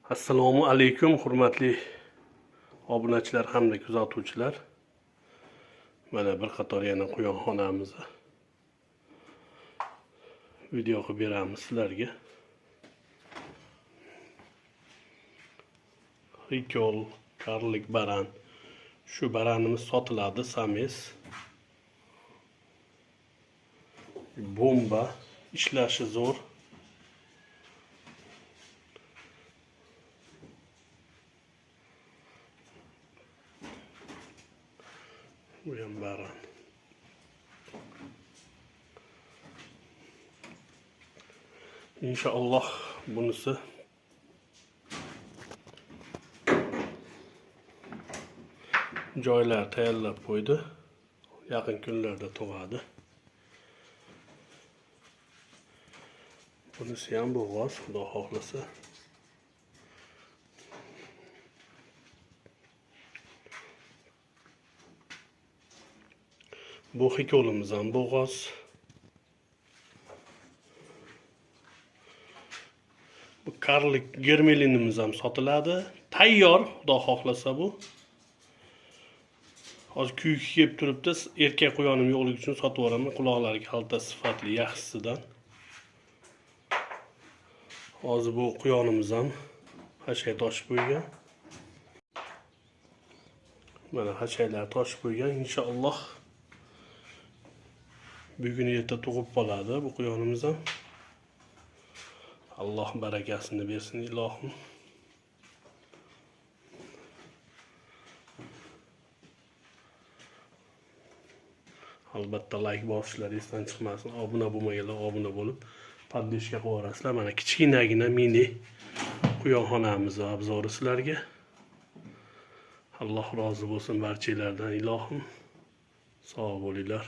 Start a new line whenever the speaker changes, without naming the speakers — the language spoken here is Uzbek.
Assalomu alaykum, hurmatli obunachilar hamda kuzatuvchilar. Mana bir qator yana quyonxonamizni video qilib beramiz sizlarga. Rikol, karlik baran. Shu baranimiz sotiladi, sames. Bomba, ishlashi zo'r. Bu ham baran. Inshaalloh bunisi joylar tayyorlab qo'ydi. Yaqin kunlarda tug'adi. Bunisi ham bo'g'oz, Xudo xohlasa. Bu hikolimiz ham bo'g'oz. Bu karlik germelinimiz ham sotiladi. Tayyor, Xudo xohlasa bu. Hozir kuyuk kelib turibdi. Erkak quyonim yo'qligi uchun sotib yuboraman. Quloqlari kalta, sifatli, yaxshisidan. Hozir bu quyonimiz ham xashay toshib qo'ygan. Mana xashaylar toshib qo'ygan. Inshaalloh bugun erta tug'ib qoladi bu quyonimiz ham. Alloh barakasini bersin ilohim. Albatta like bosishlar esdan chiqmasin. Obuna bo'lmaganlar obuna bo'lib, podписка qilib yuborasizlar. Mana kichkinagina mini quyonxonamiz obzori sizlarga. Alloh rozi bo'lsin barchalardan ilohim. Sog' bo'linglar.